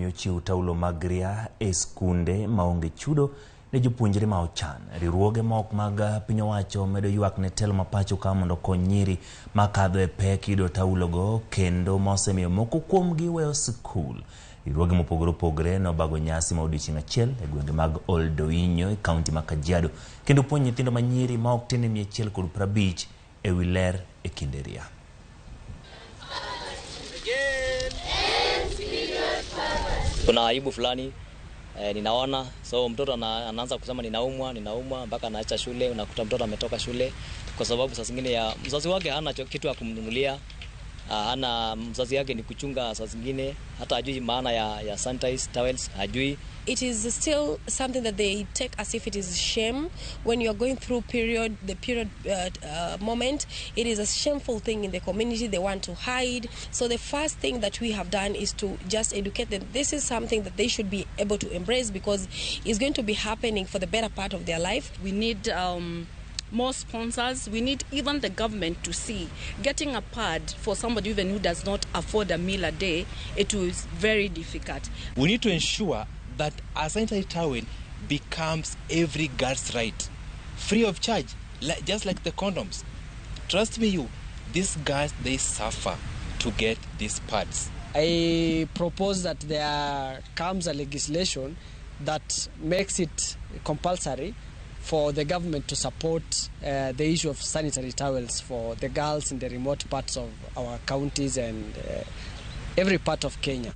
mi ochiw taulo mag ria e skunde maonge chudo ne jopuonjre ma ochan. Riwruoge ma ok mag piny owacho medo ywak ne telo ma pacho ka mondo okony nyiri makadho e pek yudo taulogo kendo ma osemiyo moko kuomgi weyo sikul. Riwruoge mopogore opogore nobago nyasi ma odiochieng' achiel e gwenge mag Ol Doinyo e kaunti ma Kajiado kendo puonjo nyithindo ma nyiri ma ok tin ne 150 e wi ler e kinde ria. Kuna aibu fulani ninaona so mtoto anaanza kusema ninaumwa, ninaumwa mpaka anaacha shule. Unakuta mtoto ametoka shule kwa sababu saa zingine ya mzazi wake hana kitu ya kumnunulia. Hana mzazi yake ni kuchunga, saa zingine hata hajui maana ya sanitize towels, hajui. It is still something that they take as if it is shame. When you are going through period, the period moment, it is a shameful thing in the community. They want to hide. So the first thing that we have done is to just educate them. This is something that they should be able to embrace because it's going to be happening for the better part of their life. We need more sponsors. We need even the government to see getting a pad for somebody even who does not afford a meal a day, it is very difficult. We need to ensure that a sanitary towel becomes every girl's right, free of charge, just like the condoms. Trust me, you, these girls, they suffer to get these pads. I propose that there comes a legislation that makes it compulsory for the government to support the issue of sanitary towels for the girls in the remote parts of our counties and every part of Kenya.